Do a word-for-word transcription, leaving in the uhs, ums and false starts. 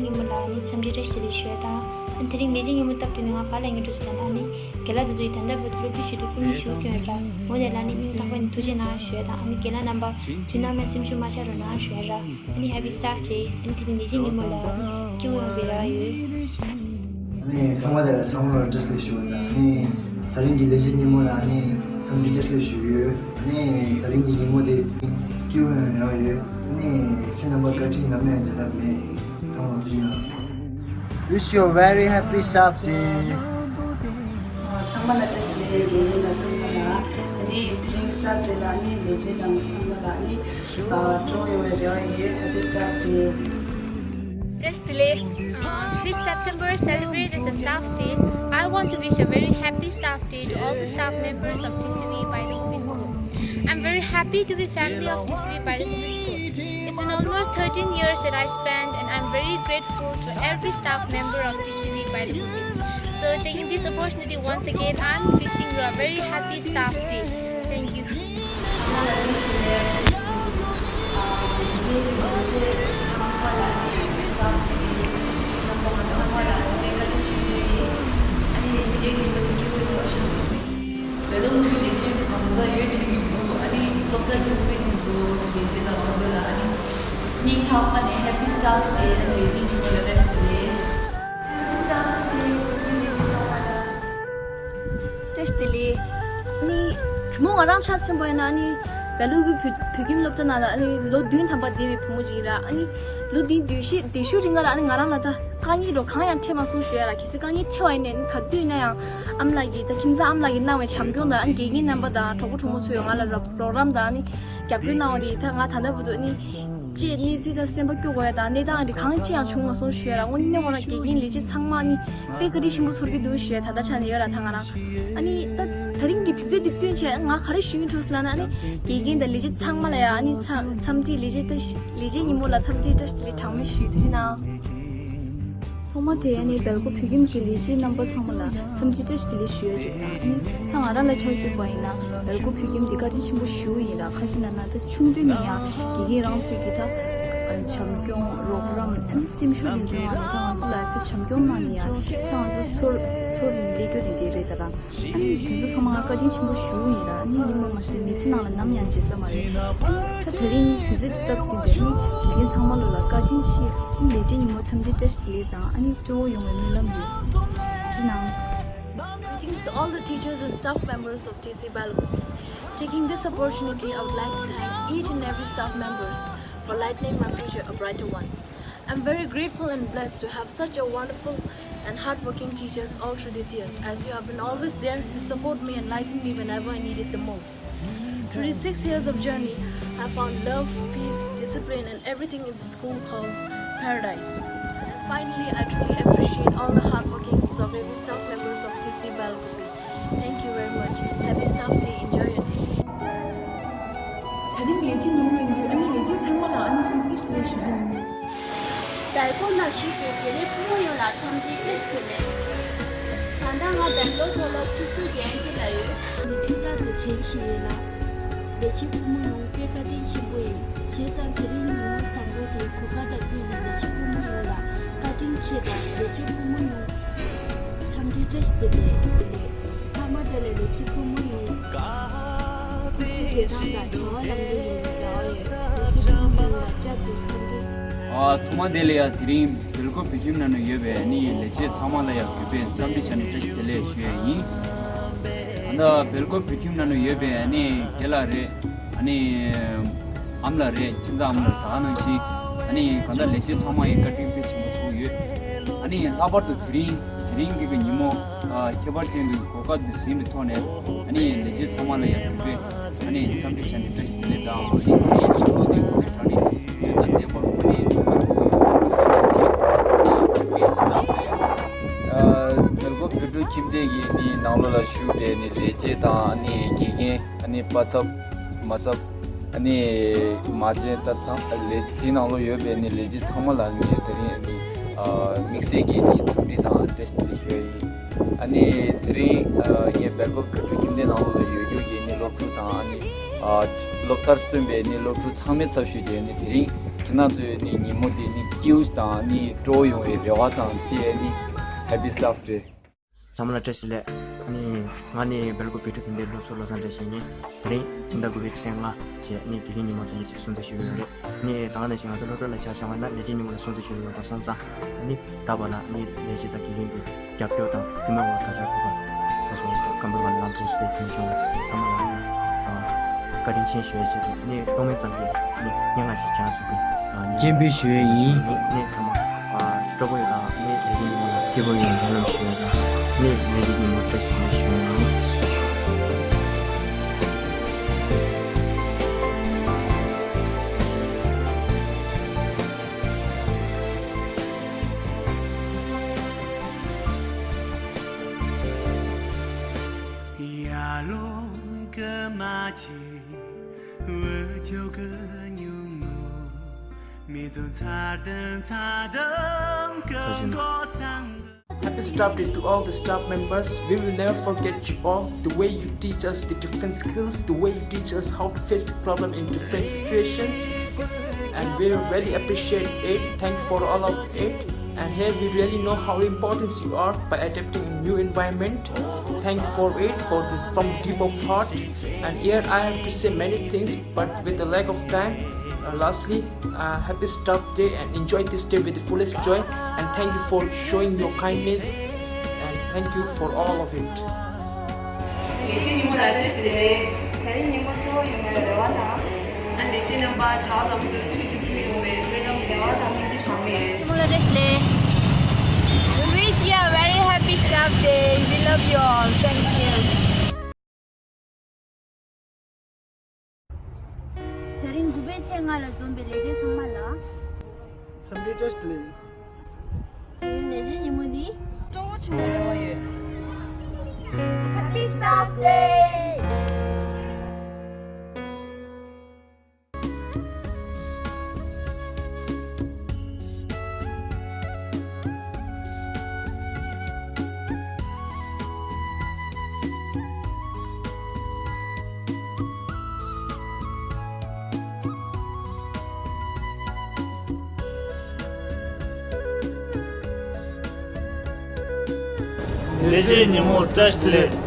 ཉིན་མོ་ལ་ནི་འཚམས་འདྲི་བཀྲ་ཤིས་བདེ་ལེགས་ཞུ་ཡ་དང་། ཨ་ནི་དེ་རིང་ལས་བྱེད་ཉིན་མོ་སྟབས་བསྟུན་ནས་ང་ག་ལ་ཡིན་འགྲོ་ཟེར་ད་ནི་རྒན་ལགས་དེ་ཚོ་ཡིས་ད་ལྟ་བར་དུ་སློབ་ཁྲིད་ཞུས་འདུག་སྐུ་ངལ་ཞེ་པོ་བསྐྱོན་ཡོད་ད། ངོ་ནས་ལ་ནི་སྙིང་ཐག་པ་ནས་ཐུགས་རྗེ་གནང་ཞུ་ཡ་དང་། ཨ་ནི་རྒན་ལགས་རྣམ་པ་ཚུལ་རྣམ་དབྱེ་སེམས་ཤུགས་མ་ཆག་རོགས་གནང་ཞུ་ཡ་ར། ཨ་ནི་Happy Staff Day། ཨ་ནི་དེ་རིང་ལས་བྱེད་ཉིན་མོ་ལ་ཨ་ནི་སྐྱིད་པོ་ཡོང་བའི་རེ་བ་ཡོད། ཨ་ནི་ཐོག་མ་དེ་ལ་ཚང་མ་ལ་བཀྲ་ཤིས་བདེ་ལེགས་ཞུ་བ་དང་། ཨ་ནི་ད་རིང་གི་ལས་བྱེད་ཉིན་མོ་ལ་ཨ་ནི་འཚམས་འདྲི་བཀྲ་ཤིས་བདེ་ལེགས་ཞུ་གི་ཡོད། ཨ་ནི་ད་རིང་གི་ཉིན་མོ་དེ་སྐྱིད་པོ་ཡོང་བའི་རེ་བ་ཡོད། ཨ་ནི་ཁྱེད་རྣམ་པ་བཀའ་དྲིན་ནམ་ཡང་བརྗེད་ཐབས་མེད། ཚང་མ་ལ་ཐུགས་རྗེ་གནང་། Wish you a very happy staff day. ཚང་མ་ལ་བཀྲ་ཤིས་བདེ་ལེགས། རྒན་ལགས་ཚང་མ་ལ། ཨ་ནི་དེ་རིང་staff day ལ་ཨ་ནི་ལས་བྱེད་རྣམ་པ་ཚང་མ་ལ་ཨ་ནི་ཨ་སྤྲོ་པོ་ཡོང་བའི་རེ་བ་ཡོད། Happy Staff Day. བཀྲ་ཤིས་བདེ་ལེགས། Uh, fifth September celebrate as a staff day. I want to wish a very happy staff day to all the staff members of T C V Bailakupi School. I'm very happy to be family of T C V Bailakupi School. It's been almost thirteen years that I spent, and I'm very grateful to every staff member of T C V Bailakupi. So, taking this opportunity once again, I'm wishing you a very happy staff day. Thank you. ཚང་མ་ལ་བཀྲ་ཤིས་བདེ་ལེགས། ཨ་ངའི་ལས་བྱེད་ཚང་མ་ལ་ཨ་ནི་Happy Staff Day། ཁྱེད་རྣམ་པ་ང་ཚང་མ་ལ་ཨ་ནི་དཔེ་བཀའ་དྲིན་ཆེན་པོ་ཡིན། ཨ་ནི་དེ་རིང་ཉིན་མོ་དེ་སྐྱིད་པོ་ཡོང་བ་ཞུ། བལ་ལུང་གི་ལས་བྱེད་གང་ཟག་ཡོད་དུས་ཀྱི་བོ་ཨ་ནི་སློབ་གྲྭ་གི་དཔེ་ཆེན་བཟོ་ལས་བྱེད་དང་ནང་ཁུལ་ལ་ཨ་ནི་སྙིང་ཐག་པ་ནས་Happy Staff Day། ཨ་ནི་ལས་བྱེད་ཉིན་མོ་ལ་བཀྲ་ཤིས་བདེ་ལེགས། Happy Staff Day། བོད་མི་ལས་བྱེད་ཚང་མ་ལ། བཀྲ་ཤིས་བདེ་ལེགས། ཨ་ནི་བུ་མོ་ང་རང་ཆ་མཚོན་པ་ཡིན་ན་ཨ་ནི་བལ་ལུང་གི་བོད་བོད་ཁྱིམ་སློབ་གྲྭ་ནང་ལ་ཨ་ནི་ལོ་བདུན་ཐམ་པ་བསྡད་པའི་བུ་མོ་ཅིག་ཡིན་ར། ཨ་ནི་ལོ་བདུན་བསྡད་ཤུལ་བསྡད་ཤུལ་རིང་ལ་ཨ་ནི་ང་རང་ལ་ད་དཀའ་ངལ་འགྲོ་གང་ཡང་འཕྲད་མ་སོང་ཞུ་ཡ་ར། གལ་སྲིད་དཀའ་ངལ་འཕྲད་པ་ཡིན་ནའི་ཨ་ནི་ག་དུས་ཡིན་ན་ཡང་ཨ་མ་ལགས་ཀྱིས་ད་ཁྱིམ་ཚང་ཨ་མ་ལགས་ཀྱིས་གནང་བའི་བྱམས་སྐྱོང་དང་ཨ་ནི་དགེ་རྒན་རྣམ་པ་དང་གྲོགས་པོ་གྲོགས་མོ་ཚོས་ང་ལ་རོགས་རོགས་རམ་དང་ཨ་ནི་རྒྱབ་སྐྱོར་གནང་བ་དེ་ད་ང་ད་ལྟ་བར་དུ་ཨ་ནི་ཅེས་གནས་ཚུལ་དང་སེམས་པ་སྐྱོ་དགོས་ཡ་དང་གནས་སྟངས་འདི་གང་ཅི་ཡང་བྱུང་མ་སོང་ཞུ་ཡ་ར། དངོས་གནས་ཁོ་རང་དགེ་རྒན་ལས་བྱེད་ཚང་མ་ནི་དཔེ་བཀའ་དྲིན་ཆེན་པོ་ཚོར་གྱི་འདུག་ཞུ་ཡ་ད་ལྟ་ཆ་ནས་ཡོད་ར། ད་ང་རང་ཨ་ནི་ད་ད་རིང་གི་དུས་ཚོད་འདི་བསྟུན་བྱས་ང་ག་རེ་ཞུ་ཡིན་འགྲོ་སི་ལ་ན་ཨ་ནི་དགེ་རྒན་དང་ལས་བྱེད་ཚང་མ་ལ་ཡ་ཨ་ནི་འཚམས་འཚམས་འདྲི་ལས་བྱེད་ད་ལས་བྱེད་ཉིན་མོ་ལ་འཚམས་འདྲི་བཀྲ་ཤིས་བདེ་ལེགས་གྲངས་མེད་ཞུ་དེ་ན། ཐོག་མ་དེ་ཡང་ནི་སྦེལ་ཀོབ་བོད་ཁྱིམ་གྱི་ལས་བྱེད་རྣམ་པ་ཚང་མ་ལ་འཚམས་འདྲི་བཀྲ་ཤིས་བདེ་ལེགས་ཞུ་ཡ་ཅིག་དང་། ཨ་ནི་ད་ང་རང་ལ་ཆ་བཞག་པ་ཡིན་ན་སྦེལ་ཀོབ་བོད་ཁྱིམ་འདི་བཀའ་དྲིན་ཆེན་པོ་ཞེ་པོ་ཡིན་ལ། ཁ་ཅིག་ན་ན་ད་ཆུང་དུས་ནས་ཡང་དགེ་རྒན་རང་ཚོས་ཀྱི་ད་བྱམས་སྐྱོང་རོགས་རམ་ཨ་ནི་སེམས་ཤུགས་ལེན་ཚུལ་ང་ནི་ད་ང་ཚོ་ལ་ད་བྱམས་སྐྱོང་གནང་ནས་ཡང་ད་ང་ཚོ་ཚོར་ཚོར་ནས་ལས་རྒྱུ་དེ་འདྲ་རེད་ད་རང་། ཨ་ནི་དེ་ཚོ་ཚང་མ་བཀའ་དྲིན་ཆེན་པོ་ཞེ་པོ་ཡིན་ལ། ཨ་ནི་ཡིན་པ་མ་ཟད་མི་ཚེ་ནང་ལ་ནམ་ཡང་བརྗེད་ས་མ་རེད། ཨ་ནི་ད་དེ་རིང་དུས་ཚོད་འདི་སྟབས་བསྟུན་པའི་ཨ་ནི་དགེ་རྒན་ཚང་མ་ལོ་ལ་བཀའ་དྲིན་ཆེ། ཨ་ནི་ལས་བྱེད་ཉིན་མོ་འཚམས་འདྲི་བཀྲ་ཤིས་བདེ་ལེགས་དང་ཨ་ནི་སྤྲོ་བོ་ཡོང་བའི་སྨོན་ལམ་ཡོད། ཐུགས་རྗེ་གནང་། Greetings to all the teachers and staff members of T C Bailakupi. Taking this opportunity, I would like to thank each and every staff members for lightening my future a brighter one. I'm very grateful and blessed to have such a wonderful and hardworking teachers all through these years, as you have been always there to support me and lighten me whenever I needed the most. Through these six years of journey, I found love, peace, discipline, and everything in the school called Paradise. And finally, I truly appreciate all the hardworking, serviceable staff members of T C Bailakupi. Thank you very much. Happy Staff Day. Enjoy your day. ད་རིང་ལས་བྱེད་ཉིན་མོ་ཡིན་དུས་ཨ་ནི་ལས་བྱེད་ཚང་མ་ལ་ཨ་ནི་འཚམས་འདྲི་ཞུ་གི་ཡིན། སྦེལ་ཀོབ་ནང་བཞུགས་པའི་དགེ་ལས་ཕོ་མོ་ཡོངས་ལ་འཚམས་འདྲི་བཀྲ་ཤིས་བདེ་ལེགས། ད་ལྟ་ང་སྦེང་ལོར་མཐོ་སློབ་ཁྲིད་གསོ་རྒྱག་གི་ལ་ཡོད། ནི་ཐུགས་དག་ཏུ་བྱེད་བཞིན་ཡོད་ལ། ལས་བྱེད་ཕོ་མོ་ཡོངས་དཔེ་བཀའ་དྲིན་ཆེན་པོ་ཡིན། བྱས་ཙང་དེ་རིང་ཉིན་མོ་བཟང་པོ་དེ་གོ་སྐབས་དང་བསྟུན་ནས་ལས་བྱེད་ཕོ་མོ་ཡོངས་ལ་བཀའ་དྲིན་ཆེ་དང་ལས་བྱེད་ཕོ་མོ་ཡོངས་འཚམས་འདྲི་བཀྲ་ཤིས་བདེ་ལེགས། ཐ་མ་དེ་ལ་ལས་བྱེད་ཕོ་མོ་ཡོངས་སྐུ་གཟུགས་བདེ་ཐང་དང་བྱ་བ་ལམ་ལྷོང་ཡོང་བའི་རེ་བ་ཡོད། ལས་བྱེད་ཕོ་མོ་ཡོངས་ལ་བསྐྱར་དུ་འཚམས་འདྲི། ཨ། ཐོག་མ་དེ་ལ་ཡང་དེ་རིང་སྦེལ་ཀོབ་བོད་ཁྱིམ་ནང་ན་ཡོད་པའི་ཨ་ནི་ལས་བྱེད་ཚང་མ་ལ་ཡང་གུས་པས་འཚམས་འདྲི་བྱས་ནས་བཀྲ་ཤིས་བདེ་ལེགས་ཞུ་ཡས་ཡིན། ད་ལྟ་སྦེལ་ཀོབ་བོད་ཁྱིམ་ནང་ན་ཡོད་པའི་ཨ་ནི་རྒན་ལགས་རེད། ཨ་ནི་ཨ་མ་ལགས་རེད། ཁྱིམ་ཚང་ཨ་མ་ལགས་ད་ག་ནང་བཞིན་ཨ་ནི་གང་ལྟར་ལས་བྱེད་ཚང་མ་ཡི་བཀའ་དྲིན་དཔེ་ཆེན་པོ་ཚོར་ཡོད། ཨ་ནི་ལྷག་པར་དུ་དེ་རིང་དེ་རིང་གི་གི་ཉིན་མོ་ཨ་ཁྱད་པར་ཅན་གྱི་གོ་སྐབས་འདི་ཟིན་པའི་ཐོག་ནས་ཨ་ནི་ལས་བྱེད་ཚང་མ་ལ་ཡང་གུས་པས་ཨ་ནི་འཚམས་འདྲི་བྱས་ནས་བཀྲ་ཤིས་བདེ་ལེགས་དང་། ཨ་ནི་དེ་རིང་ཆེན་པོ་འདི་གུས་པས་དྲང་ནས་ཡོན་དང་ལྡན་པར་ཨ་ནི་སེམས་པ་སྐྱོ་བོ་ཡོད། ཨ་སྦེལ་ཀོབ་བོད་ཕྲུག་ཁྱིམ་སྡེ་ཡི་ནི་ནང་ལོགས་ལ་བཞུགས་པའི་ནི་ལས་བྱེད་དང་ཨ་ནི་དགེ་རྒན་ཨ་ནི་པ་ཚབ་མ་ཚབ་ཨ་ནི་མ་བྱན་ད་ཚང་ལས་བྱེད་ནང་ལོགས་ཡོད་པའི་ནི་ལས་བྱེད་ཚང་མ་ལ་ངས་དེ་རིང་ཨ་ནི་ཨ་དམིགས་བསལ་གྱི་ནི་འཚམས་འདྲི་དང་བཀྲ་ཤིས་བདེ་ལེགས་ཞུ་ཡ་ཡིན། ཨ་ནི་དེ་རིང་ཨ་ངས་སྦེལ་ཀོབ་བོད་ཕྲུག་ཁྱིམ་སྡེ་ནང་ལོགས་ལ་ཡོད་རྒྱུ་གི་ནི་སློབ་ཕྲུག་དང་ཨ་ནི་ཨ་སློབ་མཐར་སོན་པའི་ནི་སློབ་ཕྲུག་ཚང་མའི་ཚབ་ཞུས་ཏེ་ནི་དེ་རིང་ ཁྱེད་རང་ཚོའི་ནི་ཉིན་མོ་དེ་ནི་སྐྱིད་པོ་དང་ནི་སྤྲོ་པོ་ཡོང་བའི་རེ་བ་དང་བཅས་ནི་Happy Staff Day། ཚང་མ་ལ་བཀྲ་ཤིས་བདེ་ལེགས། ཨ་ནི་ང་ནི་སྦེལ་ཀོབ་བོད་ཕྲུག་སྤུན་ཟླའི་སློབ་གཙོ་བློ་བཟང་བཀྲ་ཤིས་ཡིན། དེ་རིང་ཕྱི་ཟླ་དགུ་པའི་ཚེས་ལྔ་བཅས་ནི་དགེ་རྒན་ཉིན་མོ་དེ་ནི་ཅིག་སྲུང་བརྩི་ཞུ་གི་ཡོད་རེད། ནི་ད་ག་ནང་བཞིན་ང་ཚོ་སློབ་གྲྭ་ལ་ཆ་བཞག་པ་ན་ལས་བྱེད་ཉིན་མོ་ལ་སྲུང་བརྩི་ཞུ་གི་ཡོད་པ་སོང་ཙང་ནི་ད་བར་ལ་ནི་ལས་བྱེད་དང་དགེ་རྒན་གྱི་རྒྱབ་སྐྱོར་དང་སྐུལ་མ་བ་ད་ཆ་དགོས་པ་སོ་སོ་སྐམ་པོའི་བར་ལམ་ཐུག་སེ་ཐོན་བྱུང་ཚང་མ་ལ་ཨ་བཀའ་དྲིན་ཆེ་ཞུ་ཡ་ཆེད་དུ་ནི་གློག་མེ་ཙམ་གྱིས་ནི་སྙན་ངག་ཅིག་ཀྱང་གསུང་གི་ཨ་ནི་སྤྱན་འབུལ་ཞུ་ཡ་ཡིན། ནི་ནི་ཚང་མ་ཨ་སྤྲོ་པོ་ཡོད་དང་ནི་ལས་བྱེད་ཉིན་མོ་ལ་སྐྱིད་པོ་ཡོད་སྨོན་ལམ་ཞུ་ཡ་དང་ནི་ལས་བྱེད་ཉིན་མོ་བཀྲ་ཤིས་བདེ་ལེགས་ཞུ་ཡ་ཡིན། Happy staff day to all the staff members. We will never forget you all. The way you teach us the different skills, the way you teach us how to face the problem in different situations. And we really appreciate it. Thank you for all of it. And here we really know how important you are by adapting a new environment. Thank you for it for the, from the deep of heart. And here I have to say many things, but with the lack of time, uh, lastly, uh, happy staff day and enjoy this day with the fullest joy. And thank you for showing your kindness. And thank you for all of it. ལས་བྱེད་ཉིན་མོ་ལ་བཀྲ་ཤིས་བདེ་ལེགས། ད་རིང་ཉིན་མོ་སྤྲོ་པོ་ཡོང་བའི་རེ་བ་དང་། ཨ་ལས་བྱེད་རྣམ་པ་ཇ་ལམ་དུ་ཁྲུས་ཀྱི་ཕུལ་ཡོང་བའི་སྨོན་ལམ་ཡིན་ཞེས་སྨོན་འདུན་ཞུ་ཡོད། ཉིན་མོ་ལ་བཀྲ་ཤིས་བདེ་ལེགས། We wish you a very happy staff day. We love you all. Thank you. ད་རིང་དགུ་པའི་ཚེས་ལྔ་ལ་འཛོམས་པའི་ལས་བྱེད་ཚང་མ་ལ། འཚམས་འདྲི་བཀྲ་ཤིས་བདེ་ལེགས། ད་རིང་ལས་བྱེད་ཉིན་མོ་འདི། སྤྲོ་པོ་ཆེན་པོ་རེ་བ་ཡོད། Happy Staff Day! ལས་བྱེད་ཉིན་མོ་བཀྲ་ཤིས་བདེ་ལེགས།